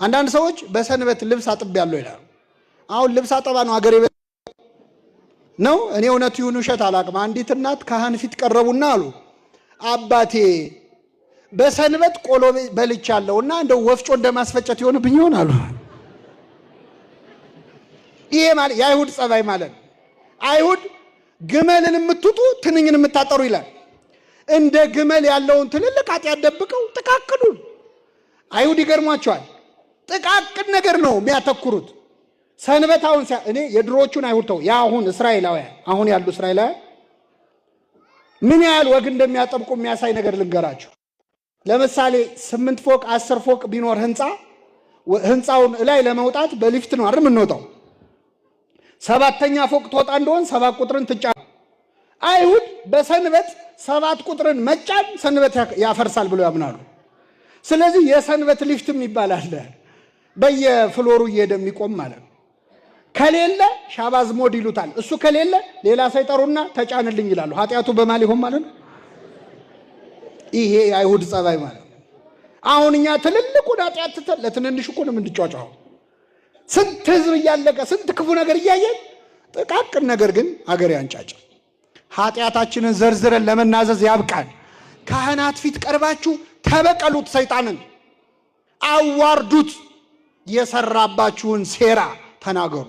አንዳንድ ሰዎች በሰንበት ልብስ አጥቤያለሁ ይላሉ። አሁን ልብስ አጠባ ነው አገሬ ነው። እኔ እውነት ይሁን ውሸት አላቅም። አንዲት እናት ካህን ፊት ቀረቡና አሉ፣ አባቴ በሰንበት ቆሎ በልቻለሁና እንደው ወፍጮ እንደማስፈጨት ይሆንብኝ ይሆን አሉ። ይሄ ማለት የአይሁድ ጸባይ ማለት ነው። አይሁድ ግመልን የምትውጡ ትንኝን የምታጠሩ ይላል። እንደ ግመል ያለውን ትልልቅ ኃጢአት ደብቀው ጥቃቅኑን አይሁድ ይገርሟቸዋል። ጥቃቅን ነገር ነው የሚያተኩሩት። ሰንበት አሁን እኔ የድሮዎቹን አይሁድ ተው፣ የአሁን እስራኤላውያን፣ አሁን ያሉ እስራኤላውያን ምን ያህል ወግ እንደሚያጠብቁ የሚያሳይ ነገር ልንገራችሁ። ለምሳሌ 8 ፎቅ 10 ፎቅ ቢኖር ህንፃ፣ ህንፃውን እላይ ለመውጣት በሊፍት ነው አይደል የምንወጣው? 7ኛ ፎቅ ትወጣ እንደሆን 7 ቁጥርን ትጫን። አይሁድ በሰንበት 7 ቁጥርን መጫን ሰንበት ያፈርሳል ብለው ያምናሉ። ስለዚህ የሰንበት ሊፍት የሚባል አለ፣ በየ floor ኡ እየሄደ የሚቆም ማለት ነው። ከሌለ ሻባዝ mode ይሉታል። እሱ ከሌለ ሌላ ሳይጠሩና ተጫንልኝ ይላሉ። ኃጢአቱ በማን ሊሆን ማለት ነው? ይሄ የአይሁድ ጸባይ ማለት ነው። አሁን እኛ ትልልቁን ኃጢአት ትተን ለትንንሽ እኮ ነው የምንጫጫው። ስንት ህዝብ እያለቀ ስንት ክፉ ነገር እያየን ጥቃቅን ነገር ግን አገር ያንጫጫ። ኃጢአታችንን ዘርዝረን ለመናዘዝ ያብቃን። ካህናት ፊት ቀርባችሁ ተበቀሉት፣ ሰይጣንን አዋርዱት፣ የሰራባችሁን ሴራ ተናገሩ።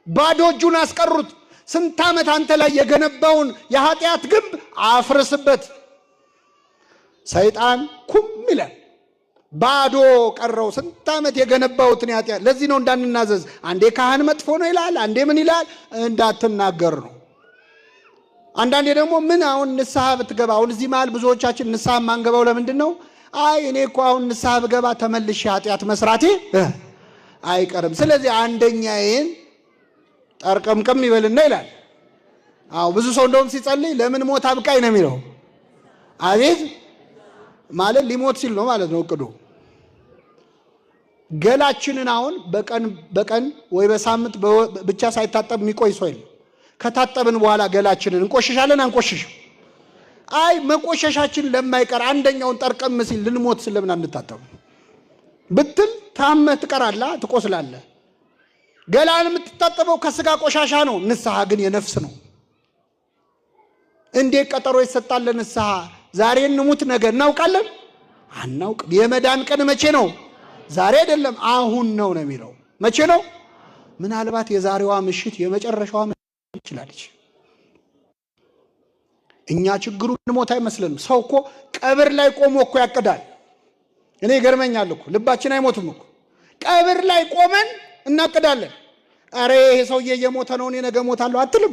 ባዶ እጁን አስቀሩት። ስንት ዓመት አንተ ላይ የገነባውን የኃጢአት ግንብ አፍርስበት። ሰይጣን ኩም ይላል፣ ባዶ ቀረው። ስንት ዓመት የገነባውትን ኃጢአት። ለዚህ ነው እንዳንናዘዝ። አንዴ ካህን መጥፎ ነው ይላል፣ አንዴ ምን ይላል፣ እንዳትናገር ነው። አንዳንዴ ደግሞ ምን አሁን ንስሐ ብትገባ፣ አሁን እዚህ መሃል ብዙዎቻችን ንስሐ የማንገባው ለምንድን ነው? አይ እኔ እኮ አሁን ንስሐ ብገባ ተመልሼ ኃጢአት መስራቴ አይቀርም፣ ስለዚህ አንደኛዬን ጠርቀምቀም ይበልና ይላል። አዎ ብዙ ሰው እንደውም ሲጸልይ ለምን ሞት አብቃኝ ነው የሚለው። አቤት ማለት ሊሞት ሲል ነው ማለት ነው እቅዱ። ገላችንን አሁን በቀን በቀን ወይ በሳምንት ብቻ ሳይታጠብ የሚቆይ ሰው የለም። ከታጠብን በኋላ ገላችንን እንቆሽሻለን አንቆሽሽም? አይ መቆሸሻችን ለማይቀር አንደኛውን ጠርቀም ሲል ልንሞት ስለምን አንታጠብም ብትል ታመህ ትቀራለህ፣ ትቆስላለህ። ገላን የምትታጠበው ከስጋ ቆሻሻ ነው። ንስሐ ግን የነፍስ ነው። እንዴት ቀጠሮ ይሰጣል ለንስሐ? ዛሬ እንሙት ነገ እናውቃለን? አናውቅም። የመዳን ቀን መቼ ነው? ዛሬ አይደለም አሁን ነው ነው የሚለው። መቼ ነው? ምናልባት የዛሬዋ ምሽት የመጨረሻዋ ይችላለች። እኛ ችግሩ ሞት አይመስልንም። ሰው እኮ ቀብር ላይ ቆሞ እኮ ያቅዳል። እኔ ይገርመኛል እኮ ልባችን አይሞትም እኮ። ቀብር ላይ ቆመን እናቅዳለን። አረ ይሄ ሰውዬ እየሞተ ነው፣ እኔ ነገ እሞታለሁ አትልም።